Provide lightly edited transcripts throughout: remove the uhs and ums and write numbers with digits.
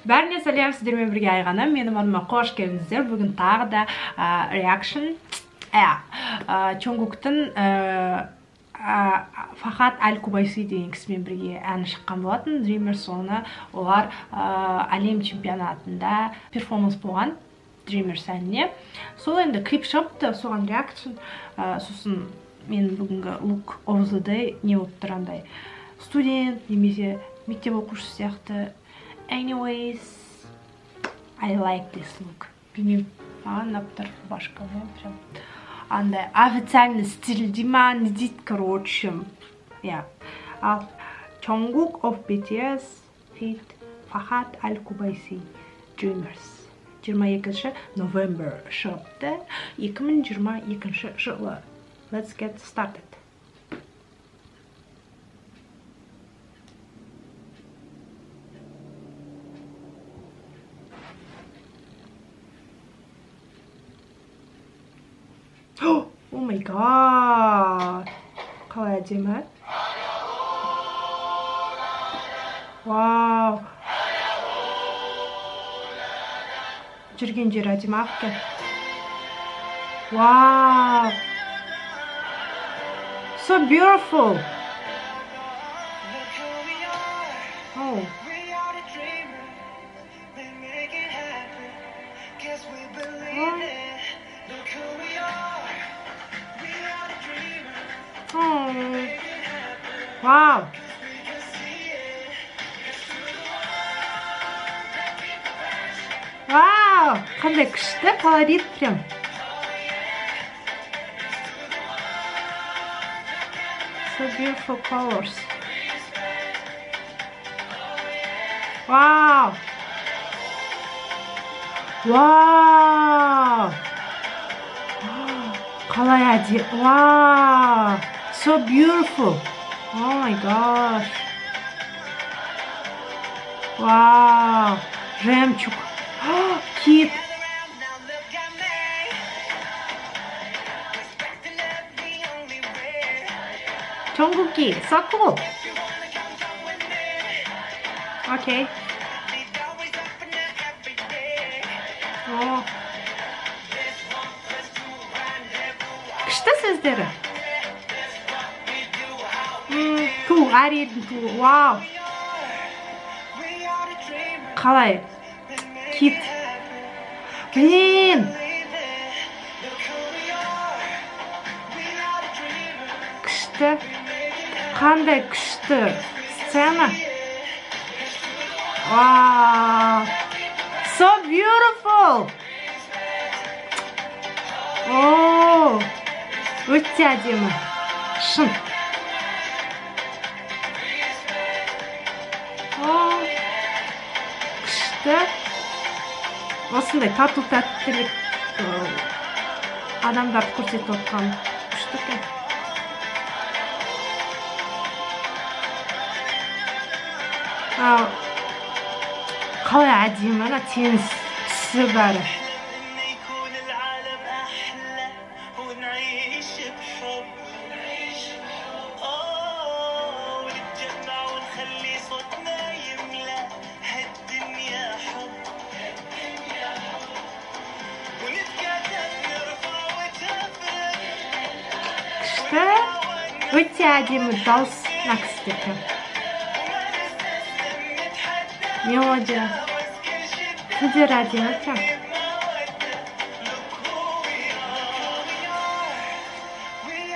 Бәріне сәлем, сіздермен бірге Айғаным. Менің арнама қош келдіңіздер. Бүгін тағы да реакшн Чонгуктың Фахат Аль Кубайси деген кісімен бірге әні шыққан болатын. Dreamers, соны олар әлем чемпионатында перформанс болған Dreamers әніне. Сол енді клип шығыпты, соған реакшн. Сосын менің бүгінгі look of the day не болып тұр, андай студент немесе мектеп оқушысы сияқты. Anyways, I like this look. Білмеймін, маған ұнап тұр рубашка прям. Андай официальный стиль дей ма, не дейді, короче. Иә. Ал Чонгук of BTS feat Фахат Аль Кубайси, Dreamers. 22 November шығыпты 2022 жылы. Let's get started. Oh my god. Қалай әдемі. Вау. Жүрген жері әдемі ақ екен. Вау. So beautiful. Oh. Oh. Вау. Вау, қандай күшті колорит прям. So beautiful colors. Вау. Вау. Қалай әдемі. Вау. So beautiful. Oh my gosh. Вау. Жемчуг. Кит. 정국이, so cool. Okay. О. Күшті сөздері. Ту, әр елдің туы. Вау. Қалай? Кит. Блин. Күшті. Қандай күшті сцена. Вау. So beautiful. О, өте әдемі. Шын. О, күшті. Осындай тату тәттілік адамдарды көрсетіп отқан күшті екен. Қалай әдемі ана теңіз түсі бәрі. Күшті, өте әдемі дауыс мына кісідікі. Мелодия. Тілдері әдемі прям.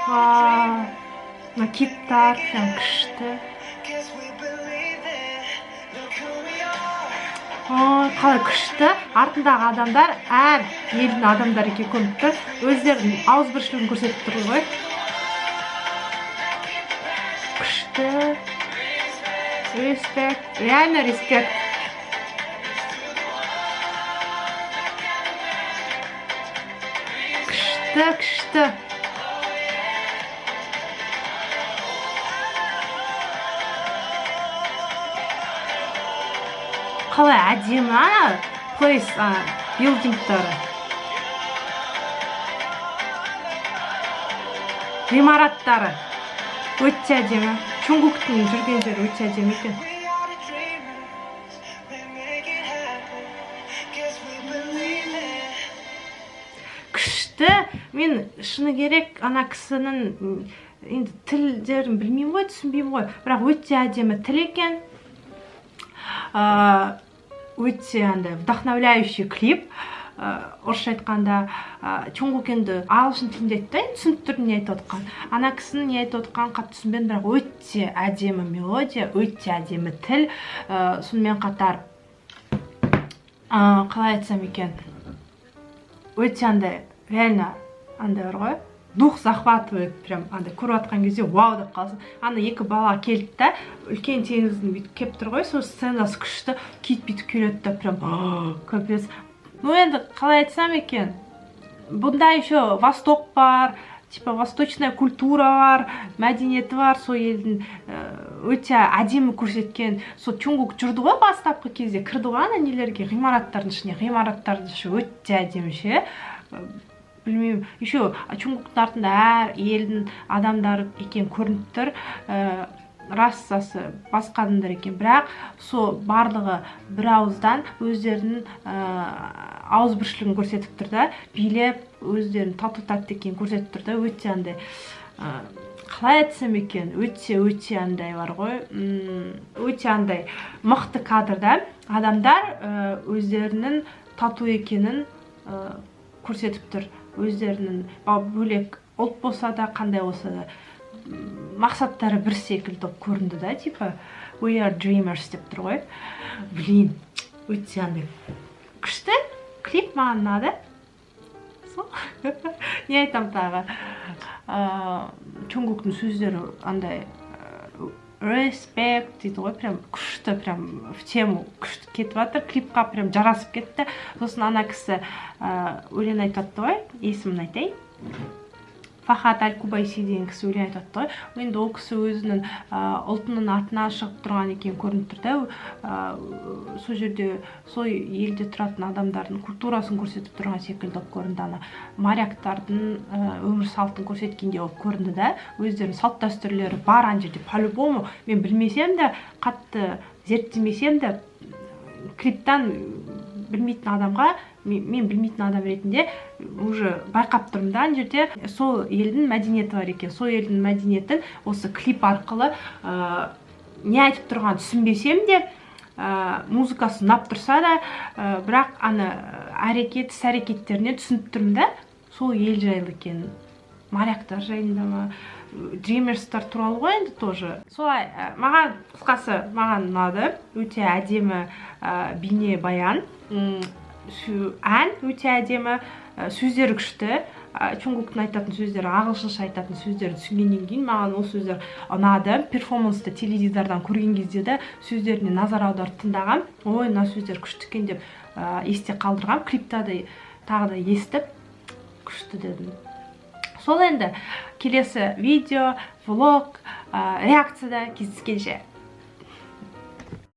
Вау. Мына киттар прям күшті. Ой, қалай күшті. Артындағы адамдар әр елдің адамдары екен көрініп тұр. Өздерінің ауызбіршілігін көрсетіп тұр ғой. Күшті. Респект. Реально респект. Күшті, күшті. Қалай әдемі ана place, билдингтары. Ғимараттары. Өте әдемі. Чонгуктың жүрген жері өте әдемі екен. Мен, шыны керек, ана кісінің енді тілдерін білмеймін ғой, түсінбеймін ғой, бірақ өте әдемі тіл екен. Өте андай вдохновляющий клип. Орысша айтқанда, Чонгук енді ағылшын тілінде айтты да, енді түсініп тұрдым не айтып отқанын. Ана кісінің не айтып отқанын қатты түсінбедім, бірақ өте әдемі мелодия, өте әдемі тіл. Сонымен қатар, қалай айтсам екен, өте андай, реально андай бар ғой, дух захватывает, прям андай көріп жатқан кезде «вау» деп қаласың. Ана екі бала келді да, үлкен теңіздің бүйтіп келіп тұр ғой, сол сценасы күшті. Кит бүйтіп келеді да, прям капец. Ну, енді қалай айтсам екен, бұнда еще восток бар, типа восточная культура бар, мәдениеті бар сол елдің, өте әдемі көрсеткен. Сол Чунгук жүрді ғой, бастапқы кезде кірді ғой ана нелерге, ғимараттардың ішіне. Ғимараттардың іші өте әдемі ше. Білмеймін, еще Чунгуктың артында әр елдің адамдары екен көрініп тұр, расасы басқа адамдар екен, бірақ сол барлығы бір ауыздан өздерінің ауызбіршілігін көрсетіп тұр да, билеп, өздерінің тату тәтті екенін көрсетіп тұр да. Өте андай, қалай айтсам екен, өте өте андай бар ғой, өте андай мықты кадр да. Адамдар өздерінің тату екенін көрсетіп тұр, өздерінің бөлек ұлт болса да, қандай болса да, мақсаттары бір секілді болып көрінді да, типа «we are dreamers» деп тұр ғой. Блин, өте андай күшті клип, маған ұнады. Сол, не айтамын тағы? Чонгуктың сөздері андай, «респект» дейді ғой, прям күшті, прям в тему күшті кетіп жатыр, клипқа прям жарасып кетті. Сосын ана кісі өлең айтып жатты ғой, есімін айтайын, Фахат Аль Кубайси деген кісі өлең айтып жатты ғой. Енді ол кісі өзінің ұлтының атынан шығып тұрған екені көрініп тұр да. Сол жерде, сол елде тұратын адамдардың культурасын көрсетіп тұрған секілді болып көрінді. Ана моряктардың өмір салтын көрсеткендей болып көрінді да. Өздерінің салт дәстүрлері бар ана жерде по любому. Мен білмесем де, қатты зерттемесем де, клиптан білмейтін адамға, мен білмейтін адам ретінде уже байқап тұрмын да, ана жерде сол елдің мәдениеті бар екен. Сол елдің мәдениетін осы клип арқылы, не айтып тұрғанын түсінбесем де, музыкасы ұнап тұрса да, бірақ ана әрекет, іс әрекеттерінен түсініп тұрмын да, сол ел жайлы екенін, моряктар жайында ма, дримерстар туралы ғой енді тоже солай. Маған, қысқасы, маған ұнады. Өте әдемі бейне баян, ән өте әдемі, сөздері күшті. Чонгуктың айтатын сөздері, ағылшынша айтатын сөздерін түсінгеннен кейін маған ол сөздер ұнады. Перформансты теледидардан көрген кезде де сөздеріне назар аударып тыңдағам, «ой, мына сөздер күшті екен» деп есте қалдырғам. Клипта да тағы да естіп, «күшті» дедім. Сол, енді келесі видео, влог, реакцияда кездескенше.